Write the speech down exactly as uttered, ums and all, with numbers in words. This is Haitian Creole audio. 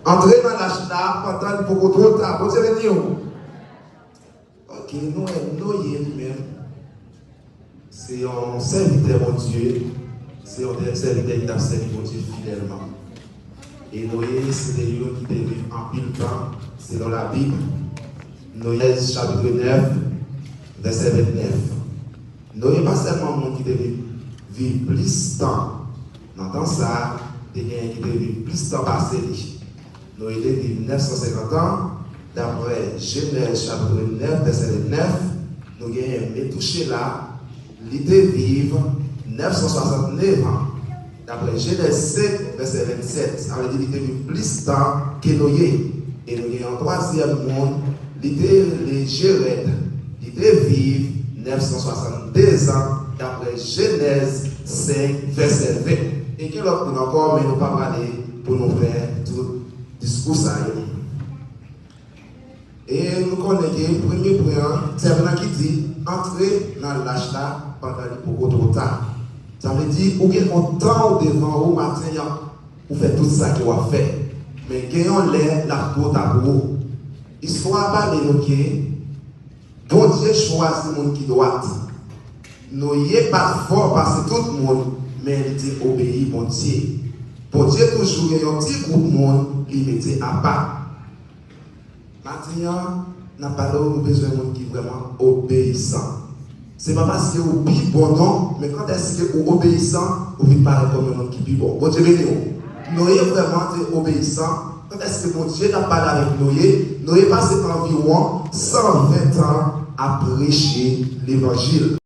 Antre nan lach la pandan li poko twò ta. Bondye beni w. Ok, nou wè Noye li menm, se yon sèvitè Bondye, se yon sèvitè ki t ap sèvi Bondye fidèlman. E Noye se te youn ki te viv anpil tan, selon Labib. Noye chapitre nèf, vèsè vennèf. Noye pa sèlman moun ki te viv, viv plis tan. Nan tan sa a, te genyen ki te viv plis tan pase li. Noye te viv nèf san senkant an, daprè Jenèz chapitre nèf, vèsè vennèf, nou genyen Metouchela, li te viv nèf san swasantnèf an, daprè Jenèz senk, vèsè vennsèt. Sa vle di li te viv plis tan ke Noye. E nou genyen yon twazyèm moun, li te rele Jerèd, li te viv nèf san swasanndez an, daprè Jenèz senk, vèsè ven. E gen lòt moun ankò, men nou pa prale pou nou fè tout diskou sa yo. E nou konnen ke premye pwen an, tèm nan ki di, antre nan lach la pandan li poko twò ta. Sa vle di, ou gen yon tan ou devan ou maten an, ou fè tout sa ke w ap fè. Men gen yon lè, l ap twò ta pou ou. Istwa a pale nou ke Bondye chwazi moun ki dwat. Noye pa t fò pase tout moun, men li te obeyi Bondye. Bondye toujou gen yon ti gwoup moun li mete apa. Maten an, n ap pale w, nou bezwen moun ki vrèman obeyisan. Se pa paske ou pi bon non, men kantèske ou obeyisan, ou vin parèt kòm yon moun ki pi bon. Bondye beni w. Noye vrèman te obeyisan. Kantèske Bondye t ap pale avèk Noye, Noye pase anviwon san ven tan ap preche levanjil.